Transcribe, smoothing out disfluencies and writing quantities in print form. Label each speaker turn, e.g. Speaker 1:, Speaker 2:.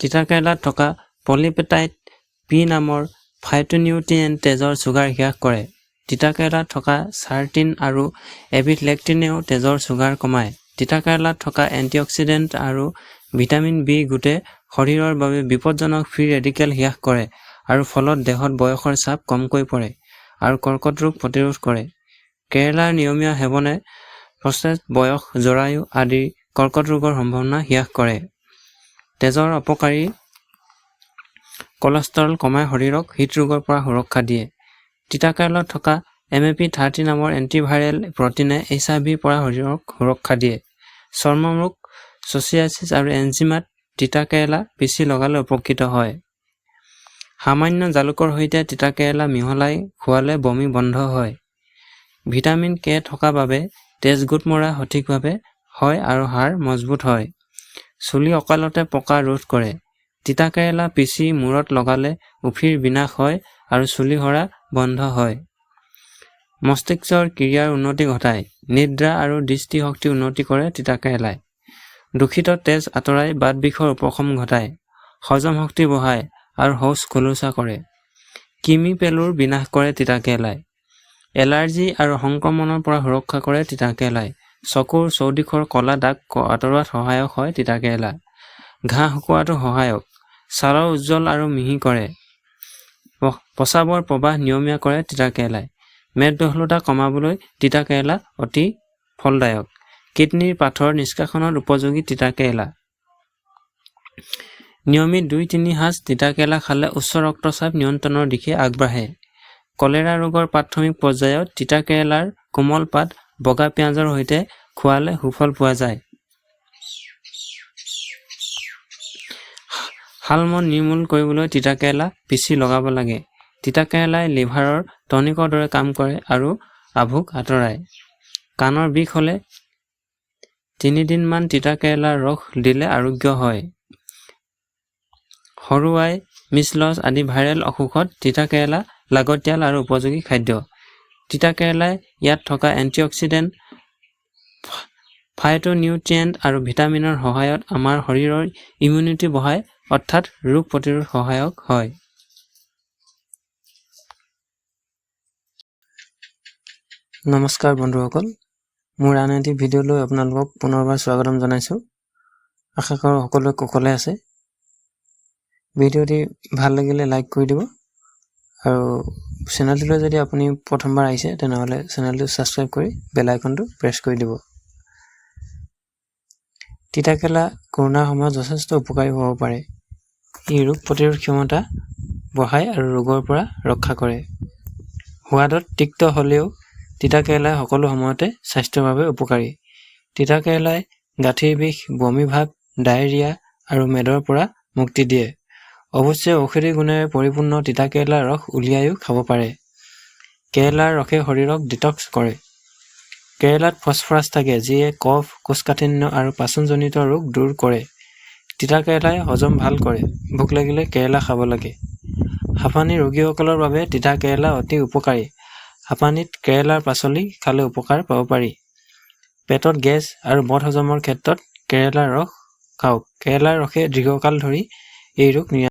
Speaker 1: তিতাকেৰেলাত থকা polypeptide P নামৰ ফাইটোনিউট্ৰিয়েণ্টে তেজৰ চুগাৰ হ্ৰাস কৰে। তিতাকেৰেলাত থকা চাৰ্টিন আৰু এবিধ লেক্টিনেও তেজৰ চুগাৰ কমায়। তিতাকেৰেলাত থকা এণ্টিঅক্সিডেণ্ট আৰু ভিটামিন বি গোটে শৰীৰৰ বাবে বিপদজনক ফ্ৰী ৰেডিকেল হ্ৰাস কৰে আৰু ফলত দেহত বয়সৰ চাপ কমকৈ পৰে আৰু কৰ্কট ৰোগ প্ৰতিৰোধ কৰে। কেৰেলাৰ নিয়মীয়া সেৱনে প্ৰষ্টেট, বয়স, জৰায়ু আদিৰ কৰ্কট ৰোগৰ সম্ভাৱনা হ্ৰাস কৰে। তেজৰ অপকাৰী কলেষ্টেৰল কমাই শৰীৰক হৃদৰোগৰ পৰা সুৰক্ষা দিয়ে। তিতাকেৰেলাত থকা MAP 30 নামৰ এণ্টিভাইৰেল প্ৰটিনে এইচআইভিৰ পৰা শৰীৰক সুৰক্ষা দিয়ে। চৰ্মৰোগ, ছ'ৰিয়াছিছ আৰু এক্জিমাত তিতাকেৰেলা পিচি লগালে উপকৃত হয়। সামান্য জালুকৰ সৈতে তিতাকেৰেলা মিহলাই খুৱালে বমি বন্ধ হয়। ভিটামিন কে থকা বাবে তেজ গোট মৰা সঠিকভাৱে হয় আৰু হাড় মজবুত হয়। চুলি অকালতে পকা ৰোধ কৰে। তিতাকেৰেলা পিচি মূৰত লগালে উফিৰ বিনাশ হয় আৰু চুলি সৰা বন্ধ হয়। মস্তিষ্কৰ ক্ৰিয়াৰ উন্নতি ঘটায়। নিদ্ৰা আৰু দৃষ্টিশক্তি উন্নতি কৰে তিতাকেৰেলাই। দূষিত তেজ আঁতৰাই বাতবিষৰ উপশম ঘটায়। হজম শক্তি বঢ়ায় আৰু শৌচ খোলোচা কৰে। কৃমি পেলুৰ বিনাশ কৰে তিতাকেৰেলাই। এলাৰ্জি আৰু সংক্ৰমণৰ পৰা সুৰক্ষা কৰে তিতাকেৰেলাই। চকুৰ চৌদিশৰ ক'লা দাগ আঁতৰোৱাত সহায়ক হয় তিতাকেৰেলা। ঘাঁ শুকুৱাতো সহায়ক। ছালৰ উজ্জ্বল আৰু মিহি কৰে। প্ৰস্ৰাৱৰ প্ৰবাহ নিয়মীয়া কৰে তিতাকেৰেলাই। মেদবহুলতা কমাবলৈ তিতাকেৰেলা অতি ফলদায়ক। কিডনীৰ পাথৰ নিষ্কাশনত উপযোগী তিতাকেৰেলা। নিয়মিত 2-3 সাঁজ তিতাকেৰেলা খালে উচ্চ ৰক্তচাপ নিয়ন্ত্ৰণৰ দিশে আগবাঢ়ে। কলেৰা ৰোগৰ প্ৰাথমিক পৰ্যায়ত তিতাকেৰেলাৰ কোমল পাত বগা পিঁয়াজৰ সৈতে খুৱালে সুফল পোৱা যায়। শালমন নিৰ্মূল কৰিবলৈ তিতাকেৰেলা পিচি লগাব লাগে। তিতাকেৰেলাই লিভাৰৰ টনিকৰ দৰে কাম কৰে আৰু আভোক আঁতৰায়। কাণৰ বিষ হ'লে 3 দিনমান তিতাকেৰেলাৰ ৰস দিলে আৰোগ্য হয়। সৰু আই, মিছলছ আদি ভাইৰেল অসুখত তিতাকেৰেলা লাগতিয়াল আৰু উপযোগী খাদ্য। তিতাকেৰেলাই ইয়াত থকা এণ্টিঅক্সিডেণ্ট, ফাইটোনিউট্ৰিয়েণ্ট আৰু ভিটামিনৰ সহায়ত আমাৰ শৰীৰৰ ইমিউনিটি বঢ়ায়, অৰ্থাৎ ৰোগ প্ৰতিৰোধ সহায়ক হয়। নমস্কাৰ বন্ধুসকল, মোৰ আন এটি ভিডিঅ'লৈ আপোনালোকক পুনৰবাৰ স্বাগতম জনাইছোঁ। আশা কৰোঁ সকলোৱে কুশলে আছে। ভিডিঅ'টি ভাল লাগিলে লাইক কৰি দিব আৰু চেনেলটোলৈ যদি আপুনি প্ৰথমবাৰ আহিছে, তেনেহ'লে চেনেলটো ছাবস্ক্ৰাইব কৰি বেল আইকনটো প্ৰেছ কৰি দিব। তিতাকেৰেলা কৰোণাৰ সময়ত যথেষ্ট উপকাৰী হ'ব পাৰে। ই ৰোগ প্ৰতিৰোধ ক্ষমতা বঢ়ায় আৰু ৰোগৰ পৰা ৰক্ষা কৰে। সোৱাদত তিক্ত হ'লেও তিতাকেৰেলাই সকলো সময়তে স্বাস্থ্যৰ বাবে উপকাৰী। তিতাকেৰেলাই গাঁঠিৰ বিষ, বমি ভাৱ, ডায়েৰিয়া আৰু মেদৰ পৰা মুক্তি দিয়ে। অৱশ্যে ঔষধি গুণেৰে পৰিপূৰ্ণ তিতাকেৰেলাৰ ৰস উলিয়াইও খাব পাৰে। কেৰেলাৰ ৰসে শৰীৰক ডিটক্স কৰে। কেৰেলাত ফছফৰাছ থাকে, যিয়ে কফ, কোষ্ঠকাঠিন্য আৰু পাচনজনিত ৰোগ দূৰ কৰে। তিতাকেৰেলাই হজম ভাল কৰে। ভোক লাগিলে কেৰেলা খাব লাগে। হাঁপানী ৰোগীসকলৰ বাবে তিতাকেৰেলা অতি উপকাৰী। হাঁপানীত কেৰেলাৰ পাচলি খালে উপকাৰ পাব পাৰি। পেটত গেছ আৰু বদহজমৰ ক্ষেত্ৰত কেৰেলাৰ ৰস খাওক। কেৰেলাৰ ৰসে দীৰ্ঘকাল ধৰি এই ৰোগ নিৰাময়